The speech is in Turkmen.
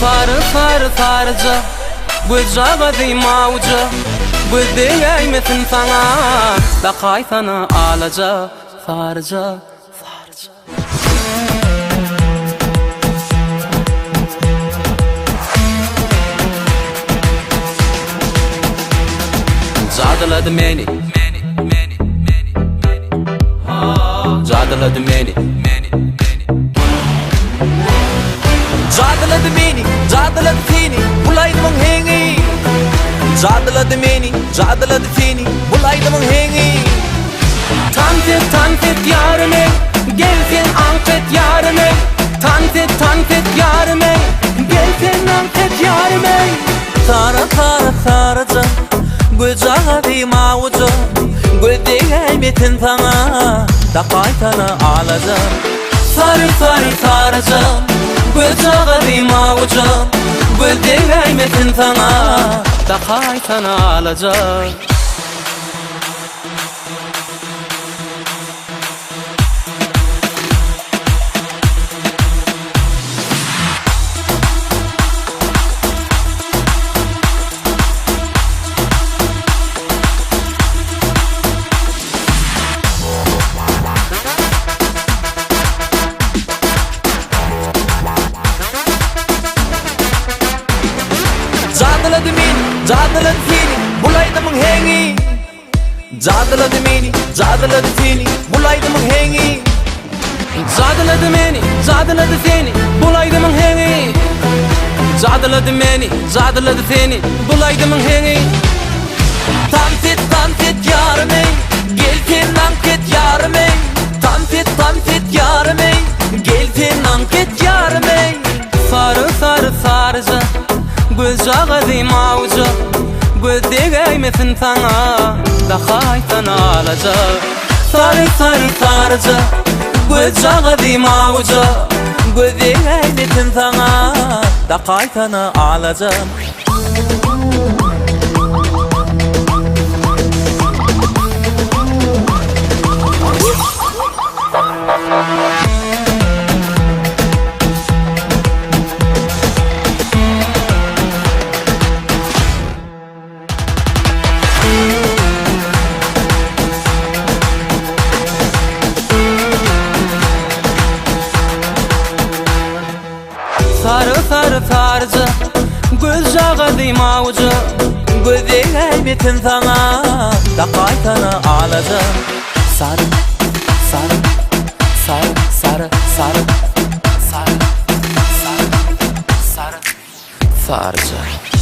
Sary sary saryja Gözjagazy mawuja Göz degäýmesin saňa Dakaýsana alaja Saryja saryja. Jadylady meni meni meni meni meni Jadylady meni meni meni Jadylady meni, jadylady seni, bul aýdymyň heňi. Jadylady meni, jadylady seni, bul aýdymyň heňi. Tans et, tans et ýarym ey, gel sen aňk et ýarym ey. Tans et, tans et ýarym ey, gel sen aňk et ýarym ey. Sary sary saryja, gözjagazy mawuja, Göz degäýmesin saňa, dakaýsana alaja. Sary sary saryja, gözjagazy mawuja, Göz degäýmesin saňa, dakaýsana alaja. Jadylady meni, jadylady seni, bul aýdymyň heňi. Jadylady meni, jadylady seni, bul aýdymyň heňi. Jadylady meni, jadylady seni, bul aýdymyň heňi. Jadylady meni, jadylady seni, bul aýdymyň heňi. Tans et, tans et ýarym eý, gel sen aňk et ýarym eý. Tans et, tans et ýarym eý, gel sen aňk et ýarym eý. Sary sary saryja, gözjagazy mawuja, Göz degäýmesin saňa, dakaýsana alaja. Sary sary saryja, gözjagazy mawuja, Göz degäýmesin saňa, dakaýsana alaja. Sary sary saryja, gözjagazy mawuja, Göz degäýmesin saňa, dakaýsana alaja. Sary sary sary sary sary sary sary sary saryja.